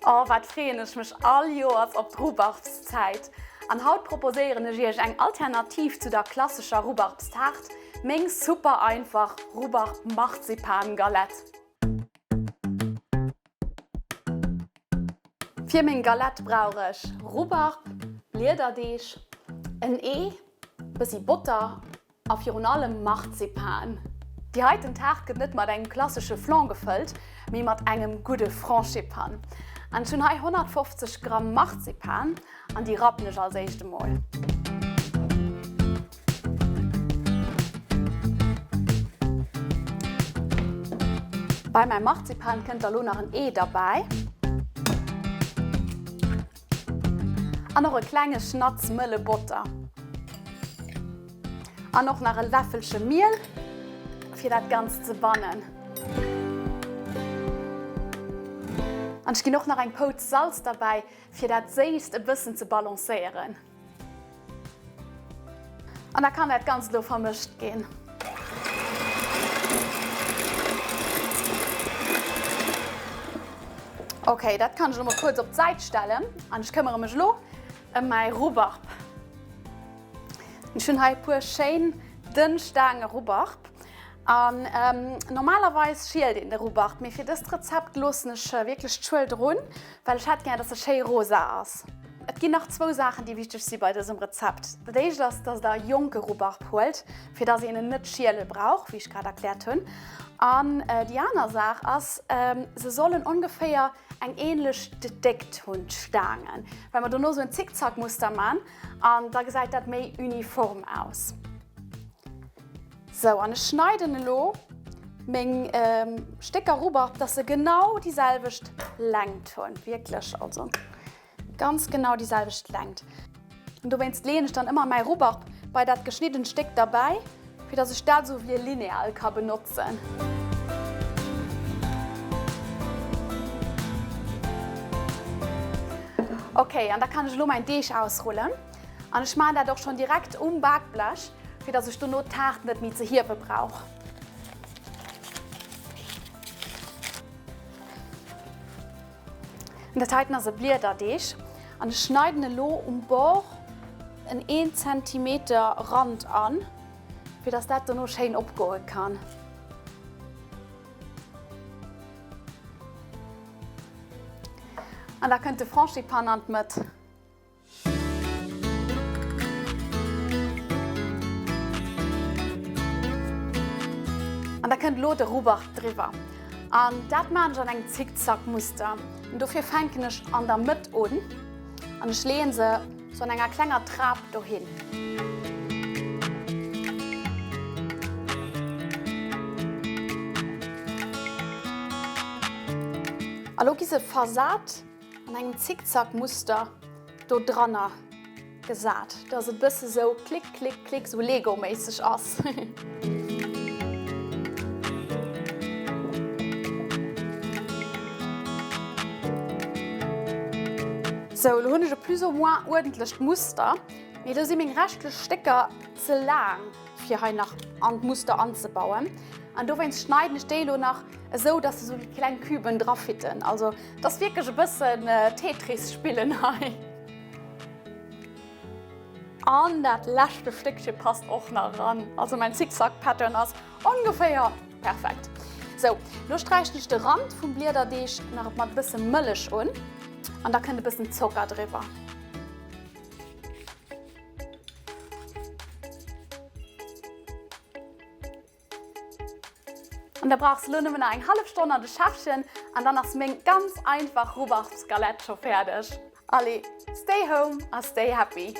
Oh wat freeën ech mech all Joers op d'Rubarbszäit! An haut proposéieren ech iech eng Alternativ zu der klassescher Rubarbstaart, meng super einfach Rubbarb-Marzipan-Galette. Fir meng Galette brauch ech Rubbarb, Bliederdeeg, en Ee, bëssi Botter a virun allem Marzipan. Déi heiten Taart gëtt net mat engem klassesche Flan gefëllt, mee mat engem gudde Frangipane. An ech hunn hei 150 Gramm Marzipan an déi rappen ech als éischt emol. Bei mäi Marzipan kënnt da lo nach en Ee derbäi. An och e klenge Schnatz mëlle Botter. An och nach e Läffelche Miel, fir dat Ganzt ze bannen. An ech ginn och nach eng Pouz Salz derbäi, fir dat Séisst e bëssen ze balancéieren. An da kann dat Ganzt elo vermëscht ginn. Ok, dat kann ech elo mol kuerz op d'Säit stellen an ech këmmere mech elo ëm mäi Rubbarb. Ech hunn hei e puer schéin dënn Staange Rubbarb an normalerweis schielt een de Rubbarb, mee fir dëst Rezept loossen ech wierklech d'Schuel drun, well ech hätt gär, dass e schéi rosa ass. Et ginn nach zwou Saachen, déi wichteg si bei dësem Rezept. Dat éischt ass, dass der jonke Rubbarb huelt, fir dass een en net schiele brauch, wéi ech grad erkläert hunn. An déi aner Saach ass, se sollen ongeféier eng änlech Déckt hunn, d'Staangen, well mer dono esou en Zickzackmuster man an da gesäit dat méi uniform aus. Sou, an ech schneiden elo meng Stécker Rubbarb, dass se genau déi selwecht Längt hunn, wierklech also. Ganz genau déi selwecht Längt. An dowéinst leeën ech dann ëmmer mäi Rubbarb bei dat geschniddent Stéck derbäi, fir dass ech dat esou wéi e Lineal ka benotzen. Ok, an da kann ech elo mäin Deeg ausrullen. An ech maachen dat och schonn direkt um Bakblech, fir dass ech dono d'Taart net méi ze hiewe brauch. Dat heiten ass e Bliederdeeg an ech schneiden elo um Bord en een Zentimeter Rand an, fir dass dat dono schéin opgoe kann. An da kënnt de Frangipane an d'Mëtt. An da kënnt elo de Rubbarb driwwer. An dat maan ech an engem Zickzackmuster. An dofir fänken ech an der Mëtt un an ech leeën se sou an enger klenger Trap dohin. A lo gi se versat an engem Zickzackmuster do dranner gesat, dass et bësse sou klick klick klick sou Lego-méisseg ass. Sou, elo hunn ech e plus ou moins uerdentlecht Muster, mee do si meng reschtlech Stécker ze laang fir hei nach an d'Muster anzebauen an dowéinst schneiden ech déi elo nach esou, dass se sou wéi kleng Küben drafitten. Also et ass wierklech e bëssen Tetris spillen hei. An dat leschte Stéckche passt och nach eran. Also mäin Zickzack-Pattern ass ongeféier perfekt. Sou, lo sträichen ech de Rand vum Bliederdeeg nach mat e bësse Mëllech un an da kënnt e bëssen Zocker driwwer. An da brauchs de lo nëmmen nach eng hallef Stonn an de Schäffchen an dann ass meng ganz einfach Rubarbsgalette scho fäerdeg. Allez, stay home a stay happy!